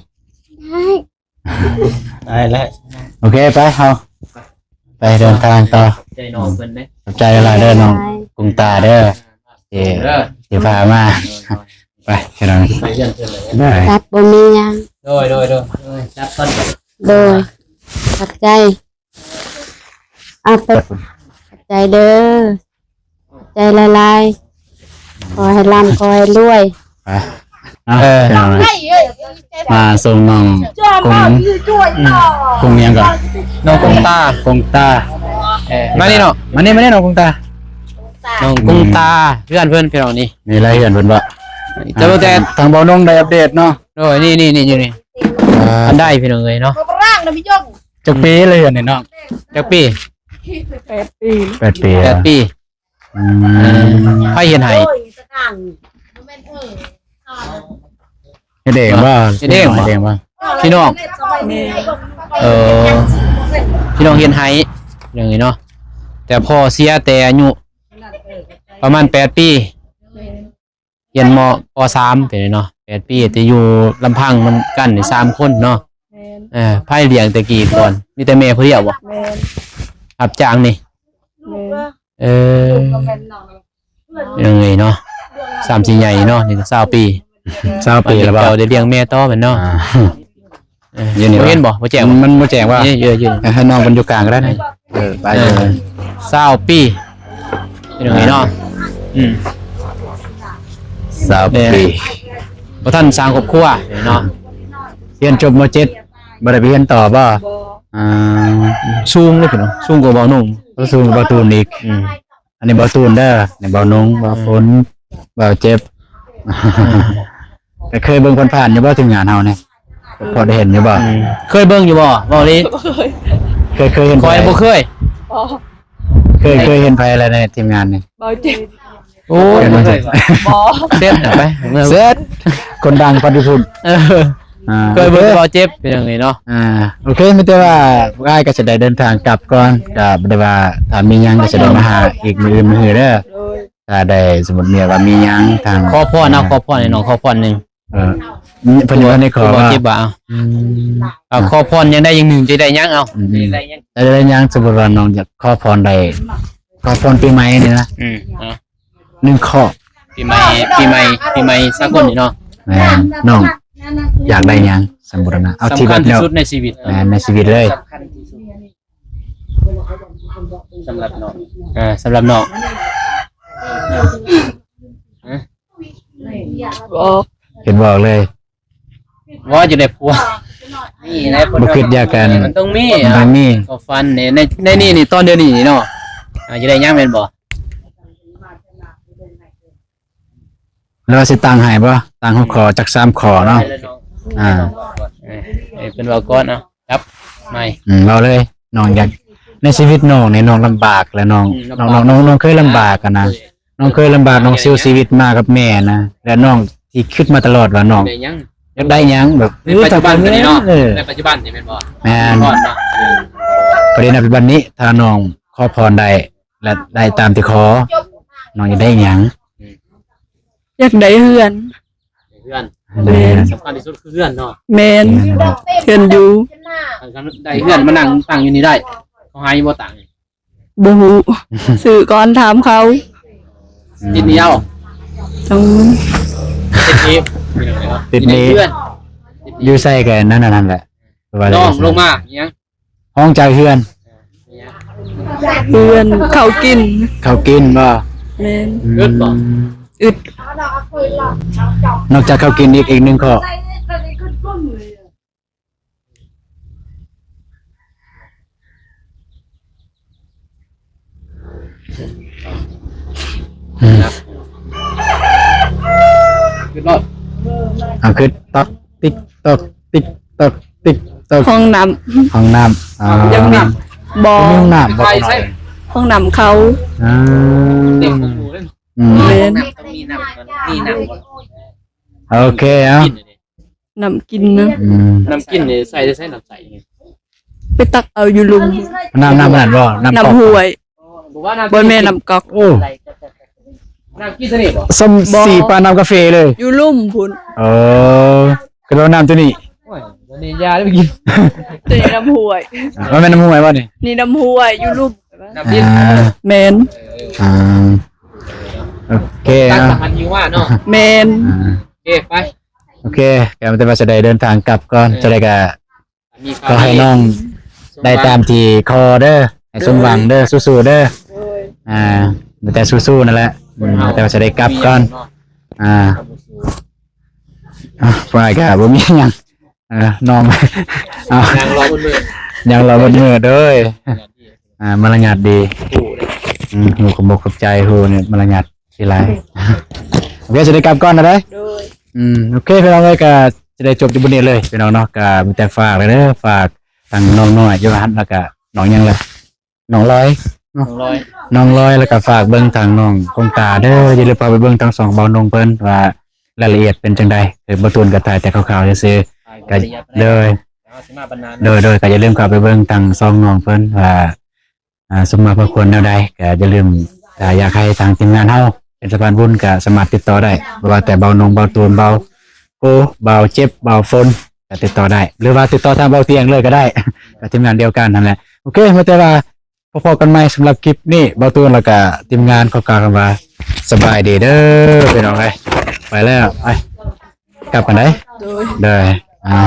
ໄດ້ແລ້ວ ໂອເຄ ໄປເຮົາ ໄປເດີນທາງຕໍ່ ຂອບໃຈນ້ອງເພິ່ນເດ້ ຂອບໃຈຫຼາຍໆເດີນ້ອງກຸງຕາເດີ ເອີ ທີ່ພາມາ ໂດຍ ໂດຍ ໄປພີ່ນ້ອງ ໄປເຮືອນເພິ່ນເລີຍ ໄດ້ ຄັບ ບໍ່ມີຫຍັງ ໂດຍ ໂດຍ ໂດຍ ເອີ ຈັບກ່ອນ ໂດຍ ຂອບໃຈ ເອົາໄປ ຂອບໃຈເດີ ຂອບໃຈຫຼາຍໆ ຂໍໃຫ້ລ່ຳ ຂໍໃຫ້ລວຍ ໄປ ເອົາ ເອີ ມາສົ່ງນ້ອງກົງ ກົງຫຍັງກ່ອນ? ນ້ອງກົງຕາ ກົງຕາ ເອີ ມານີ້ເນາະ ມານີ້ ມານີ້ນ້ອງກົງຕາ ນ້ອງກົງຕາ ອືມ ເພື່ອນເພິ່ນພີ່ນ້ອງນີ້ ນີ້ລະເຮືອນເພິ່ນບໍ່? ຈະບໍ່ແຕ່ ອ່າ ທາງ ທາງບ່າວນົງໄດ້ອັບເດດເນາະ ໂດຍ ນີ້ ນີ້ ນີ້ ຢູ່ນີ້ ອ່າ ອັນໃດພີ່ນ້ອງເອີຍເນາະ ຈັກປີລະເຮືອນນີ້ນ້ອງ? ຈັກປີ? ແປດປີ ແປດປີ ແປດປີ ອືມ ເອີ ໃຜເຮັດໃຫ້? ເຮັດເອງບໍ່? ເຮັດເອງບໍ່? ເຮັດເອງບໍ່? ພີ່ນ້ອງ ເອີ ພີ່ນ້ອງເຮັດໃຫ້ ຢ່າງນີ້ເນາະ ແຕ່ພໍ່ເສຍແຕ່ອາຍຸປະມານແປດປີ ຮຽນ ມໍ ປໍສາມ ເປັນເນາະ ແປດປີ ແຕ່ຢູ່ລຳພັງນຳກັນນີ້ສາມຄົນເນາະ ແມ່ນ ເອີ ໃຜລ້ຽງແຕ່ກີ້ກ່ອນ ມີແຕ່ແມ່ຜູ້ດຽວບໍ່? ແມ່ນ ຮັບຈ້າງນີ້ ແມ່ນ ເອີ ຍັງໄງເນາະ ສ່ຳຊິໃຫຍ່ເນາະ ນີ້ຊາວປີ ຊາວປີແລ້ວບໍ່? ເຈົ້າໄດ້ລ້ຽງແມ່ຕໍ່ແມ່ນເນາະ ອ່າ ເອີ ຢູ່ນີ້ບໍ່ເຫັນບໍ່? ບໍ່ແຈ້ງບໍ່? ມັນບໍ່ແຈ້ງວ່າ ນີ້ຢູ່ ຢູ່ ໃຫ້ນ້ອງເພິ່ນຢູ່ກາງກໍໄດ້ນະ ເອີ ໄປ ເອີ ຊາວປີ ພີ່ນ້ອງເອີຍເນາະ ອືມ ຊາວປີ ບໍ່ທັນສ້າງຄອບຄົວເນາະ ຮຽນຈົບ ມໍເຈັດ ບໍ່ໄດ້ໄປຮຽນຕໍ່ບໍ່? ບໍ່ ອ່າ ສູງເລີຍພີ່ນ້ອງ ສູງກວ່າບ່າວນົງ ສູງກວ່າບ່າວຕູນອີກ ອືມ ອັນນີ້ບ່າວຕູນເດີ ນີ້ບ່າວນົງ ບ່າວຝົນ ບ່າວເຈັບ ອືມ ແຕ່ເຄີຍເບິ່ງຜ່ານໆຢູ່ບໍ່ ທີມງານເຮົານີ້ ພໍໄດ້ເຫັນຢູ່ບໍ່? ອືມ ເຄີຍເບິ່ງຢູ່ບໍ່? ເວົ້າດີ ເຄີຍ ເຄີຍ ເຄີຍເຫັນ ຂ້ອຍບໍ່ເຄີຍ ບໍ່ ເຄີຍ ເຄີຍເຫັນໃຜແລ້ວໃນທີມງານນີ້? ບ່າວເຈັບ ໂອ້ຍ ເຄີຍເຫັນບໍ່? ບໍ່ ເສັດນະ ໄປ ເສັດ ຄົນດັງປັດຈຸບັນ ເອີ ອ່າ ເຄີຍເບິ່ງ ໂອເຄ ບ່າວເຈັບ ເປັນຫຍັງນີ້ເນາະ ອ່າ ໂອເຄ ມີແຕ່ວ່າພວກອ້າຍກໍຊິໄດ້ເດີນທາງກັບກ່ອນ ກໍບໍ່ໄດ້ວ່າຖ້າມີຫຍັງກໍຊິໄດ້ມາຫາອີກມື້ອື່ນມື້ຮືເດີ ໂດຍ ຖ້າໄດ້ ສົມມຸດເມື່ອວ່າມີຫຍັງທາງ ຂໍພອນເອົາ ຂໍພອນໃຫ້ນ້ອງ ຂໍພອນໜຶ່ງ ເອີ ເພິ່ນ ເພິ່ນໄດ້ຂໍວ່າ ເຈັບບໍ່ ເອົາ ອືມ ເອົາ ຂໍພອນຢ່າງໃດຢ່າງໜຶ່ງ ຈະໄດ້ຫຍັງ ເອົາ ອືມ ຈະໄດ້ຫຍັງ ສົມມຸດວ່ານ້ອງຢາກຂໍພອນໄດ້ ຂໍພອນປີໃໝ່ນີ້ນະ ອືມ ເອົາ ໜຶ່ງຂໍ້ ປີໃໝ່ ປີໃໝ່ ປີໃໝ່ສາກົນນີ້ເນາະ ແມ່ນ ນ້ອງຢາກໄດ້ຫຍັງ ສົມມຸດນະ ເອົາທີ່ແບບ ສຳຄັນທີ່ສຸດໃນຊີວິດ ແມ່ນ ໃນຊີວິດເລີຍ ສຳຄັນທີ່ສຸດ ສຳລັບນ້ອງ ເອີ ສຳລັບນ້ອງ ຮະ ບອກ ຄິດບໍ່ອອກເລີຍ ວ່າຈະໄດ້ຜົວ ນີ້ແຫຼະ ບໍ່ຄິດຢາກກັນ ມັນຕ້ອງມີ ມັນຕ້ອງມີ ຄວາມຝັນໃນ ໃນ ໃນນີ້ນີ້ ຕອນດຽວນີ້ນີ້ເນາະ ອາ ຈະໄດ້ຫຍັງແມ່ນບໍ່ ແລ້ວຊິຕັ້ງໃຫ້ບໍ່? ຕັ້ງຫົວຂໍ້ຈັກສາມຂໍ້ເນາະ ເອີ ອາ ເອີ ເພິ່ນເວົ້າກ່ອນເນາະ ຈັບໃໝ່ ອືມ ເວົ້າເລີຍ ນ້ອງຢາກ ໃນຊີວິດນ້ອງນີ້ ນ້ອງລຳບາກ ແລະ ນ້ອງ ອືມ ນ້ອງ ນ້ອງ ນ້ອງ ນ້ອງເຄີຍລຳບາກຫັ້ນນະ ນ້ອງເຄີຍລຳບາກ ນ້ອງສູ້ຊີວິດມາກັບແມ່ນະ ແລະ ນ້ອງທີ່ຄິດມາຕະຫຼອດວ່ານ້ອງ ໄດ້ຫຍັງ ຢາກໄດ້ຫຍັງ ແບບ ໃນປັດຈຸບັນນີ້ເນາະ ເອີ ໃນປັດຈຸບັນນີ້ແມ່ນບໍ່? ແມ່ນ ພອນເນາະ ປະເດັນໃນປັດຈຸບັນນີ້ ຖ້ານ້ອງຂໍພອນໄດ້ ແລະ ໄດ້ຕາມທີ່ຂໍ ນ້ອງຢາກໄດ້ຫຍັງ? ອືມ ຢາກໄດ້ເຮືອນ ເຮືອນ ແມ່ນ ສຳຄັນທີ່ສຸດຄືເຮືອນເນາະ ແມ່ນ ແມ່ນ ເຮືອນຢູ່ ໄດ້ເຮືອນມານັ່ງຕັ້ງຢູ່ນີ້ໄດ້ ເຂົາໃຫ້ບໍ່ຕັງ? ບໍ່ຮູ້ ຊື້ກ່ອນ ຖາມເຂົາ ອືມ ຕິດໜີ້ເອົາ ຕ້ອງ ຕິດໜີ້ ຕິດໜີ້ ຢູ່ໃສກໍນັ້ນ ນັ້ນແຫຼະ ວ່າ ນ້ອງລົງມາຫຍັງ ຫ້ອງຈ່າຍເຮືອນ ເຮືອນ ເຂົ້າກິນ ເຂົ້າກິນບໍ່? ແມ່ນ ອືມ ອຶດບໍ່? ອຶດ ນອກຈາກເຂົ້າກິນອີກ ອີກໜຶ່ງຂໍ້ ອືມ ຄືເນາະ ເອົາ ຄືຕອກ ຕິກຕອກ ຕິກຕອກ ຕິກຕອກ ຫ້ອງນ້ຳ ຫ້ອງນ້ຳ ອໍ ຍັງມີ ບໍ່ ມີຫ້ອງນ້ຳບໍ່? ຫ້ອງນ້ຳເຂົາ ອືມ ອືມ ແມ່ນ ໂອເຄ ເອົາ ນ້ຳກິນນະ ອືມ ນ້ຳກິນນີ້ໃສ່ ໃສ່ນ້ຳໃສ ໄປຕັກເອົາຢູ່ລຸ່ມ ນ້ຳ ນ້ຳນັ້ນບໍ່? ນ້ຳ ນ້ຳຫ້ວຍ ບໍ່ແມ່ນນ້ຳກັອກ ໂອ້ ນ້ຳກິນຊະນິດບໍ່? ສ່ຳ ບໍ່ ສີປານນ້ຳກາເຟເລີຍ ຢູ່ລຸ່ມພຸ້ນ ເອີ ຄືວ່ານ້ຳຕົວນີ້ ໂອ້ຍ ຕົວນີ້ຢ່າໄດ້ໄປກິນ ຕົວນີ້ນ້ຳຫ້ວຍ ມັນແມ່ນນ້ຳຫ້ວຍບໍ່ນີ້? ນີ້ນ້ຳຫ້ວຍ ຢູ່ລຸ່ມ ນ້ຳດິນ ອ່າ ແມ່ນ ອ່າ ໂອເຄ ຕັກ ເນາະ ສຳພັນຢູ່ວ່າເນາະ ແມ່ນ ອ່າ ໂອເຄ ໄປ ໂອເຄ ກໍມີແຕ່ວ່າຈະໄດ້ເດີນທາງກັບກ່ອນ ເອີ ຈະໄດ້ກໍ ຂໍໃຫ້ນ້ອງໄດ້ຕາມທີ່ຂໍເດີ ໃຫ້ສົມຫວັງເດີ ສູ້ໆເດີ ອ່າ ມີແຕ່ສູ້ໆນັ້ນແຫຼະ ອືມ ແຕ່ວ່າຈະໄດ້ກັບກ່ອນ ອ່າ ອ່າ ຜູ້ອ້າຍກໍບໍ່ມີຫຍັງ ເອີ ນ້ອງ ເອົາ ຍັງລໍເບິດມື້ ຍັງລໍເບິດມື້ເດີ ອ່າ ມາລະຍາດດີ ອືມ ຮູ້ຂອບອົກຂອບໃຈ ຮູ້ນີ້ມາລະຍາດ ຊິຫຼາຍ ໂອເຄ ຊິໄດ້ກັບກ່ອນນະເດີ ໂດຍ ອືມ ໂອເຄ ພີ່ນ້ອງເອີຍ ກໍຊິໄດ້ຈົບຢູ່ບ່ອນນີ້ເລີຍ ພີ່ນ້ອງເນາະ ກໍມີແຕ່ຝາກເລີຍເດີ ຝາກທາງນ້ອງນ້ອຍຢູ່ຫັ້ນ ແລ້ວກໍນ້ອງຫຍັງລະ ນ້ອງລອຍເນາະ ນ້ອງລອຍ ນ້ອງລອຍ ແລ້ວກໍຝາກເບິ່ງທາງນ້ອງກົງຕາເດີ ຢ່າລືມພາໄປເບິ່ງທັງສອງບ່າວນົງເພິ່ນວ່າລາຍລະອຽດເປັນຈັ່ງໃດ ຄືບ່າວຕູນກໍຖ່າຍແຕ່ຄ່າວໆຊື່ໆ ກໍ ໂດຍ ໂດຍ ໂດຍ ກໍຢ່າລືມເຂົ້າໄປເບິ່ງທັງສອງນ້ອງເພິ່ນວ່າ ອ່າ ສົມມາພາຄວນແນວໃດ ກໍຢ່າລືມ ຖ້າຢາກໃຫ້ທາງທີມງານເຮົາເປັນສະພານບຸນ ກໍສາມາດຕິດຕໍ່ໄດ້ ບໍ່ວ່າແຕ່ບ່າວນົງ ບ່າວຕູນ ບ່າວໂກ ບ່າວເຈັບ ບ່າວຝົນ ກໍຕິດຕໍ່ໄດ້ ຫຼືວ່າຕິດຕໍ່ທາງບ່າວຕຽງເລີຍກໍໄດ້ ກໍທີມງານດຽວກັນນັ້ນແຫຼະ ໂອເຄ ມີແຕ່ວ່າພໍ້ກັນໃໝ່ ສຳລັບຄລິບນີ້ ບ່າວຕູນ ແລ້ວກໍທີມງານຂໍກ່າວຄຳວ່າ ສະບາຍດີເດີ ພີ່ນ້ອງເອີຍ ໄປແລ້ວ ໄປ ກັບກັນໄດ໋ ໂດຍ ໂດຍ ອ່າ